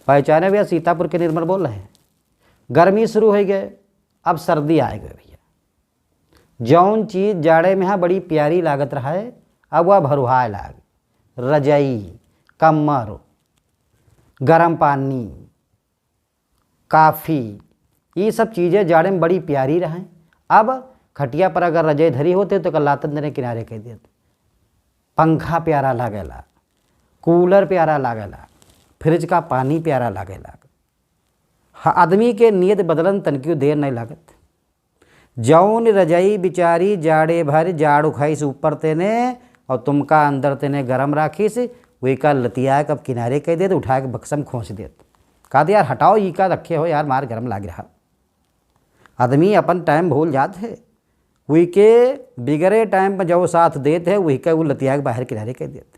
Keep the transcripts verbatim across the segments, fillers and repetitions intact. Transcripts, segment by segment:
पहचाने भैया, सीतापुर के निर्मल बोल रहे हैं। गर्मी शुरू होइ गए, अब सर्दी आए गए भैया। जौन चीज जाड़े में यहाँ बड़ी प्यारी लागत रहा है, अब वह भरुहाए लाग। रजई, कम्मर, गरम पानी, काफी, ये सब चीजें जाड़े में बड़ी प्यारी रहें। अब खटिया पर अगर रजई धरी होते तो कल लातन देने किनारे कह देते। पंखा प्यारा लागेला, कूलर प्यारा लागेला, फ्रिज का पानी प्यारा लागेला। ह-, आदमी के नियत बदलन तनकियो देर नहीं लागत। जौन रजई बिचारी जाड़े भर जाड़ उखाइस ऊपर तेने और तुमका अंदर तेने गरम राखिस, वही का लतिया के अब किनारे कह देत, उठा के बक्सम खोंस देत। कहा दे, "यार हटाओ, ई का रखे हो यार, मार गरम लाग रहा।" आदमी अपन टाइम भूल जात है, वही के बिगड़े टाइम पर जो साथ देत है, वही का वो लतिया के बाहर किनारे कह देत।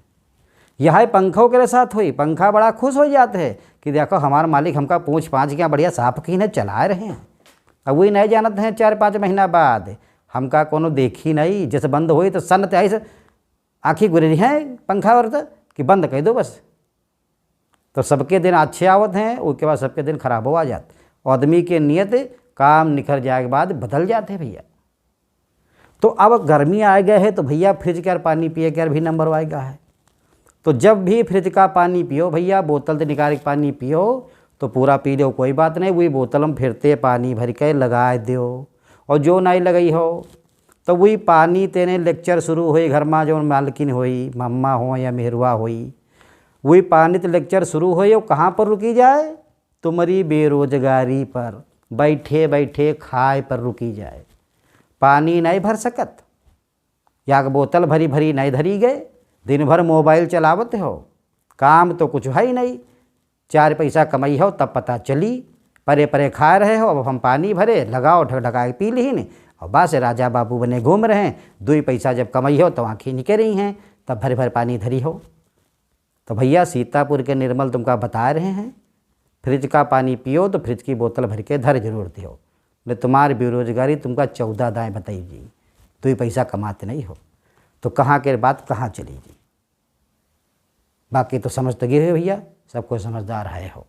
यह पंखा ओकरे साथ होई, पंखा बड़ा खुश हो जात है कि देखो हमार मालिक हमका पूछ पाछ के बढ़िया साफ कीन है, चलाए रहे हैं। अब वही नहीं जानत हैं, चार पाँच महीना बाद हमका कोनो देखी नहीं, जैसे बंद होई तो सन ते आई से आँखी गुरेरी हैं पंखा और तो कि बंद कर दो बस। तो सबके दिन अच्छे आवत हैं, उसके बाद सबके दिन खराबो आ जात। आदमी के नियत काम निखर जाए के बाद बदल जात है भैया। तो अब गर्मी आए गए है तो भैया फ्रिज के यार पानी पिए के यार भी नंबर आए गया है। तो जब भी फ्रिज का पानी पियो भैया, बोतल से निकाल के पानी पियो तो पूरा पी लो, कोई बात नहीं, वही बोतल में फिरते पानी भर के लगाए दो। और जो नहीं लगई हो तो वही पानी तेने लेक्चर शुरू होई, घर में जौन मालकिन होई, मम्मा हो या मेहरुआ होई, वही पानी ते लेक्चर शुरू होई और कहाँ पर रुकी जाए? तुम्हारी बेरोजगारी पर, बैठे बैठे खाए पर रुकी जाए। पानी नहीं भर सकत, या के बोतल भरी भरी नहीं धरी गए, दिन भर मोबाइल चलावत हो, काम तो कुछ है ही नहीं, चार पैसा कमाई हो तब पता चली। परे परे खाए रहे हो, अब हम पानी भरे, लगाओ ढकढका के पी लिहिन, और बस राजा बाबू बने घूम रहे हैं। दुई पैसा जब कमाई हो तो आँखी निके रही हैं, तब भर भर पानी धरी हो। तो भैया सीतापुर के निर्मल तुमका बता रहे हैं, फ्रिज का पानी पियो तो फ्रिज की बोतल भर के धर जरूर दियो, नहीं तुम्हारी बेरोजगारी तुमका चौदह दाएँ बताई जी, दुई पैसा कमाते नहीं हो, तो कहाँ के बात कहाँ चली जी। बाकी तो समझ तो गए हो भैया, सब कोई समझदार है हो।